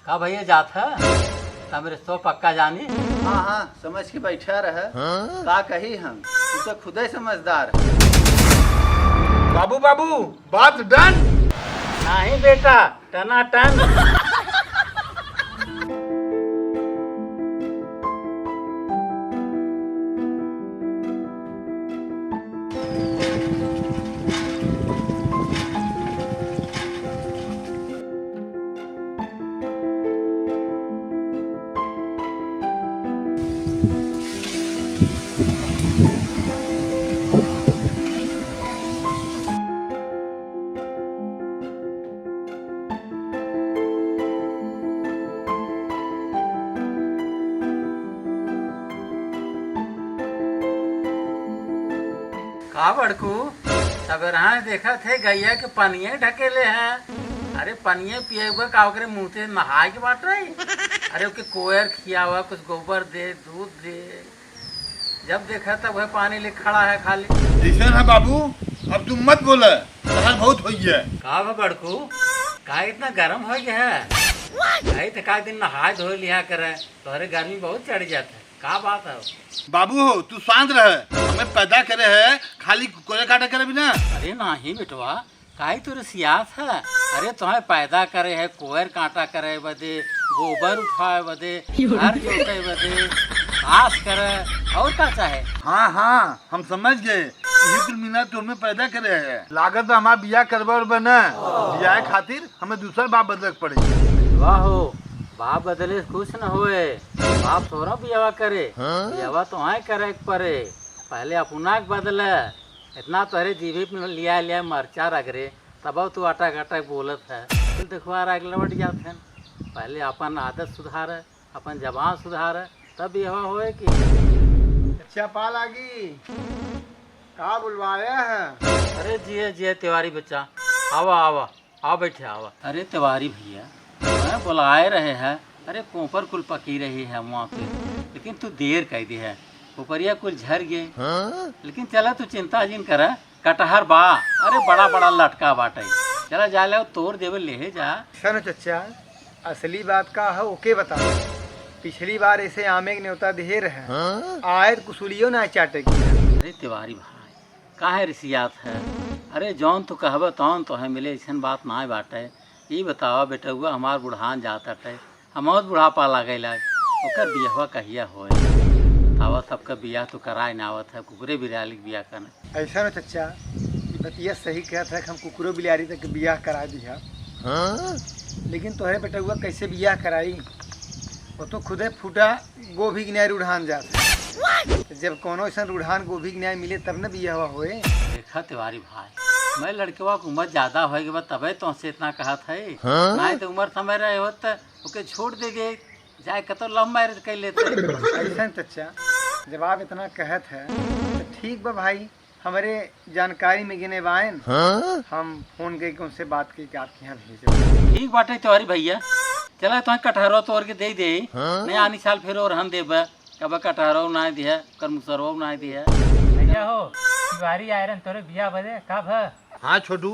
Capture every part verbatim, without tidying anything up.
का भैया जात है? तब रिश्तो पक्का जानी? हाँ, हाँ, समझ के बैठा रह। हाँ? का कही हम? तू तो खुदे समझदार है। बाबू, बाबू, बात done? नहीं बेटा, टनाटन। का बड़कू, सबेरहा देखत है गैया के पनिये ढकेले है। अरे पनिये पिएबे का ओकरे मुँह से नहाए के बाटे? अरे ओके कोयर खियावा, कुछ गोबर दे, दूध दे। जब देखा तब वह पानी ले खड़ा है खाली। जैसन है बाबू, अब तू मत बोला, तहार बहुत हो गया। का बा बड़कू, का इतना गरम हो गया है? भाई तो का दिन नहाए धोए लिया करे, तोहरे गर्मी बहुत चढ़ जाता है, का बात है? बाबू हो, तू शांत रह, हमें पैदा करे है खाली कोयला काटा करे बिना। अरे नाही बेटवा, काहे तू रिसियात है? अरे तोहे पैदा करे है कोयर काटा करे बदे, गोबर उठाए बदे, हर जोते बदे, घास करे, और का चाहे? हाँ, हाँ, हम समझ गए। यही कुल मिला तो हमें पैदा करे है। लागत बा हमार बियाह करबा उरबा न। बियाह खातिर हमें दूसर बाप बदले के पड़े। वाह हो, बाप बदले से कुछ न होए। बाप थोड़ा बियाह करे, हाँ? बियाह तोहे करे के पड़े। पहले अपना के बदले। इतना तोहरे जीभी पे लिया लिया मरचा रगरे, तब तू अटक अटक बोलत है। कुल देखवा रहा लौट जात है। पहले अपन आदत सुधार, अपन जबान सुधार, तब यह होए कि। अच्छा पाल आगी, का बुलवाया है? अरे जिए जिए तिवारी बच्चा, आवा आवा, आ बैठे आवा। अरे तिवारी भैया, मैं बुलाए रहे है, अरे कोपर कुल पकी रही है वहाँ पे, लेकिन तू देर कर दी है। कोपरिया कुल झर गए। हाँ? लेकिन चला तू चिंता जिन करा, कटहर बा, अरे बड़ा बड़ा लटका बाटे। चला जा ले तोड़ देवे लेहे जा। सुनो चच्चा, असली बात का है ओके बताओ। पिछली बार ऐसे आमे के न्योता दिहे रहे, हाँ? आए तो कुसुलियो ना चाटे की। अरे तिवारी भाई, काहे रिसियात है? अरे जौन तू कहबे तौन तोहे मिले, ऐसन बात ना बाटे। ई बतावा बेटउआ हमार बुढ़ान जात हटे, हमहू बुढ़ापा लागेला, ओकर बियहवा कहिया होए? बतावा सबके बियाह तू कराए ना आवत है, कुकुरे बिराली के बियाह करना। ऐसा ना चच्चा, ई बतिया सही कहत है कि हम कुकुरो बिलारी तक के बियाह करा दिहा। हाँ? लेकिन तोहरे बेटउआ कैसे बियाह कराई? वो तो खुदे फूटा गोभी के न्याय रुढ़ान जात है। तो जब कोनो ऐसा रुढ़ान गोभी के न्याय मिले तब न बियाह होए। देखा तिवारी भाई, मैं लड़कवा के उम्र ज्यादा होए के बाद तबे तोहसे इतना कहत है। हाँ? नहीं तो उम्र समय रहे होत त ओके छोड़ दे दे, जाए कतो love marriage कर लेते। ऐसा न चच्चा, जब आप इतना कहत है तो ठीक बा भाई, हमरे जानकारी में गिने बायन। हाँ? हम फोन करके उनसे बात करके आपके यहाँ भेजो। ठीक बाटे तिवारी भैया, चला तो कटहरो तोड़ के दे दे। हाँ? नहीं आनी साल फिर और हम देबे, कब कटहरो ना दिया, कर मुसरो ना दिया। भैया हो, तिवारी आयरन तोरे बिया बदे का भ? हाँ छोटू,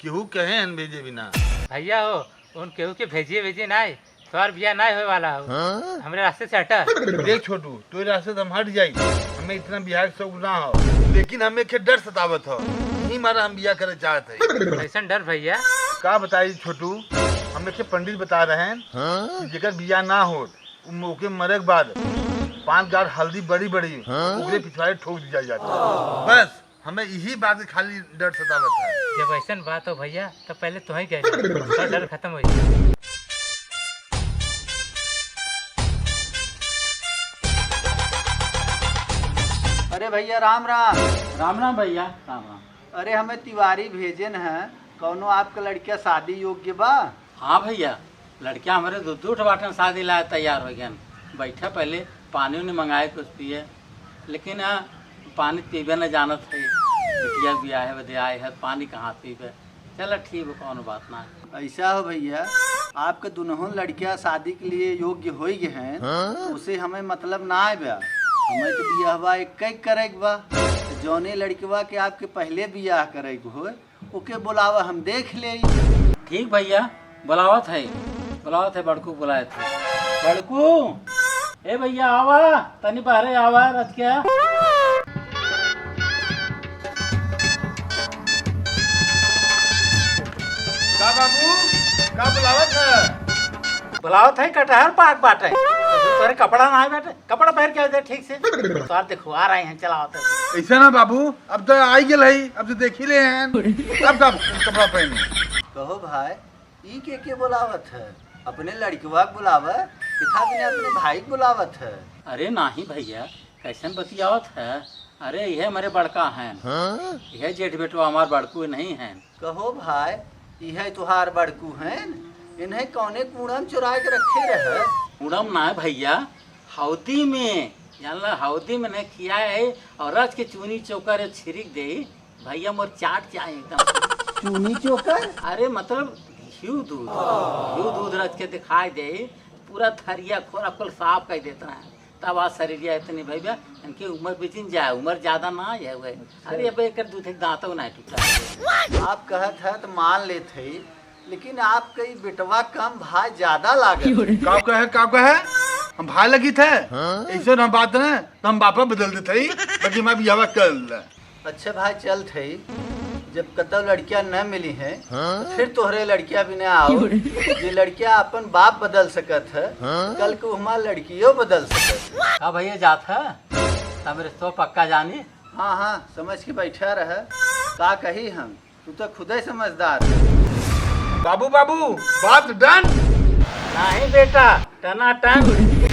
केहू कहे हन भेजे बिना। भैया हो, उन केहू के भेजिए भेजिए नाय, तोहार बियाह नाय होए वाला हो। हाँ? हमरे रास्ते से हटा। देख छोटू, तोरे रास्ते से हम हट जाई, हमें इतना बियाह के शौक ना हो, लेकिन हमें के डर सतावत हो, यही मारा हम बियाह करे चाहत है। कैसन डर भैया? का बताई छोटू, हमें के पंडित बता रहे हैं हाँ? कि जेकर बियाह ना हो, उ मौके मरे के बाद पाँच गांठ हल्दी बड़ी बड़ी हाँ? ओकरे पिछवाड़े ठोक दी जाए जात है। बस हमें यही बात के खाली डर सतावत है। जब ऐसन बात हो भैया, तो पहले तुहई कह दे, तो डर खत्म हो जाए। अरे भैया राम राम। राम राम भैया, राम राम। अरे हमें तिवारी भेजेन है, कौनो आपका लड़किया शादी योग्य बा? हाँ भैया, लड़किया हमरे दो, दो ठो बाटन शादी लाए तैयार हो गए। बैठा पहले पानी उनी मंगाए कुछ पिए, लेकिन हाँ, पानी पीबे न जानत है। बिटिया बियाहे बदे आए है, पानी कहाँ पीबे? चला ठीक बा, कौनो बात ना। ऐसा हो भैया, आपके दुनहन लड़किया शादी के लिए योग्य हो गए हैं, हाँ? तो उसे हमें मतलब ना आए बा। हमें तो बियाहवा एक एक करे के बा। जौने लड़कवा के आपके पहले बियाह करे के होए, ओके बुलावा, हम देख लेई। ठीक भैया, बुलावत है। बुलावत है, बड़कू बुलावत है। बड़कू, ए भैया, आवा, तनी बाहरे आवा, रच के। का बाबू, का बुलावत है? बुलावत है, कटहर पाक बाटे। तोरे कपड़ा ना है बाटे, कपड़ा पहन के आ जा ठीक से। तोर देखो, आ रहे हैं, चलावत है। ऐसा ना बाबू, अब तो आई गेल है, अब तो देख ही ले हैं। अब का कपड़ा पहने? कहो भाई, ई के के बुलावत है? अपने लड़कवा के बुलावे, किथा बिना अपने भाई के बुलावत है? अरे नाही भैया, कैसन बतियावत है? अरे यह हमारे बड़का हैं। हाँ? यह जेठ बेटवा हमार बड़कू नहीं हैं। कहो भाई, यह तुहार बड़कू हैं? इन्हें कौने कूड़ा में चुरा के रखे रहे? कूड़ा में ना है भैया, हौदी में। जानला हौदी में नहीं खिया है और रच के चूनी चोकर छिड़क दे। भैया मोर चाट चाहे एकदम। चूनी चोकर? अरे मतलब घिउ दूध, घिउ दूध रच के दिखाई दे, पूरा थरिया खोरा कुल साफ कर देता है। तब आज शरीरिया इतनी भैया, इनकी उम्र भी जिन जाए, उम्र ज्यादा ना है हुए। अरे अब एक दूध एक दांतों ना टूटा। आप कहत है तो मान लेत है, लेकिन आपके ई बेटवा कम भाई ज्यादा लागत। का कहे, का कहे? हम भाई लगी थे? हाँ? ऐसे ना बात ना, तो हम बापा बदल देते ही, बाकी मैं बियाह कर ले। अच्छा भाई, चल थे, जब कतौ लड़कियां न मिली हैं, हाँ? तो फिर तोहरे लड़कियां भी न आओ। ये लड़कियां अपन बाप बदल सकत है, हाँ? कल को हमार लड़कियों बदल सकत है। का भैया जात है? तब रिश्तो पक्का जानी? हाँ, हाँ, समझ के बैठा रह। का कही हम, तू तो खुदे समझदार है। बाबू, बाबू, बात डन? नहीं बेटा, टनाटन।